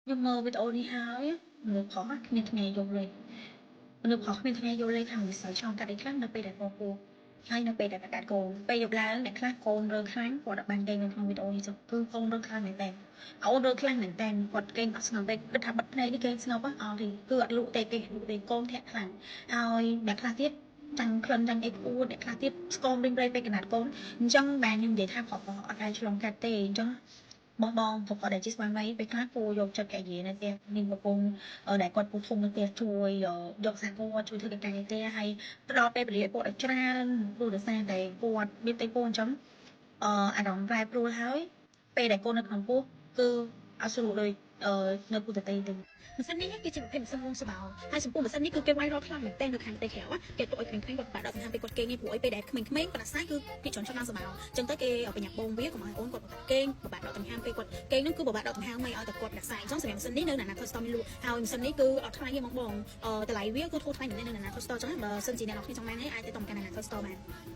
ខ្ញុំមើលវីដេអូនេះហើយមនុស្សប្រុសគ្មានថ្ងៃយល់ទេមនុស្សប្រុសគ្មានថ្ងៃយល់ទេថាមនុស្សស្រីឆ្លងកាត់អីខ្លះនៅពេលដែលពពោះហើយនៅពេលដែលបង្កើតកូនពេលយប់ឡើងអ្នកខ្លះកូនរើខ្លាំងគាត់អត់បានគេងនៅក្នុងវីដេអូនេះចុះគឺកូនរើខ្លាំងមែនតើអូនរើខ្លាំងមែនតើគាត់គេងអត់ស្ងប់ទេគិតថាបិទភ្នែកនេះគេងស្ងប់អត់ទេគឺអត់លក់ទេគេលក់ទេកូនធាក់ខ្លាំងហើយអ្នកខ្លះទៀតចាំងក្លិនចាំងអីក្អួតអ្នកខ្លះទៀតស្គមរីងរៃពេលកណាត់កូនអញ្ចឹងបានខ្ញុំនិយាយថាប្រុសអត់អាចឆ្លងកាត់ទេអញ្ចឹងបងបងប្រុសដែលជាស្វាមីពេលខ្លះគួរយកចិត្តកយានៅផ្ទះមានប្រពន្ធដែលគាត់ពូធំនៅផ្ទះជួយយកសាគាត់ជួយធ្វើកិច្ចការនៅផ្ទះហើយផ្ដល់ពេលវេលាឲ្យគាត់ឲ្យច្រើនព្រោះដោយសារតែគាត់មានផ្ទៃពោះអញ្ចឹងអឺអារម្មណ៍ប្រែប្រួលហើយពេលដែលកូននៅក្នុងពោះគឺអត់ស្រួលដូចនៅពុទ្ធទេទេម៉ាស៊ីននេះគឺជាប្រភេទម៉ាស៊ីនវងសបោហើយចំពោះម៉ាស៊ីននេះគឺគេ viral ខ្លាំងមែនទែននៅខាងប្រទេសក្រៅគេទុកឲ្យក្មេងៗគាត់បាក់ដកដង្ហើមពេលគាត់គេងឯងព្រោះអីពេលដែលក្មេងៗគាត់អាសាគឺគេច្រើនចង់ឡើងសបោអញ្ចឹងទៅគេប្រញាប់បងវាកុំឲ្យអូនគាត់បាក់គេងពិបាកដកដង្ហើមពេលគាត់គេងហ្នឹងគឺពិបាកដកដង្ហើមមិនឲ្យតែគាត់ដាសាយអញ្ចឹងសម្រាប់ម៉ាស៊ីននេះនៅណាណា Toy Store មានលក់ហើយម៉ាស៊ីននេះគឺអត់ថ្លៃទេបងបងតម្លៃវាគឺធូរថ្លៃមែនទែននៅណាណា Toy Store អញ្ចឹងបើសិនជាអ្នកនរគ្នាចង់បានឯងអាចទៅតំកាន់ណាណា Toy Store បាន។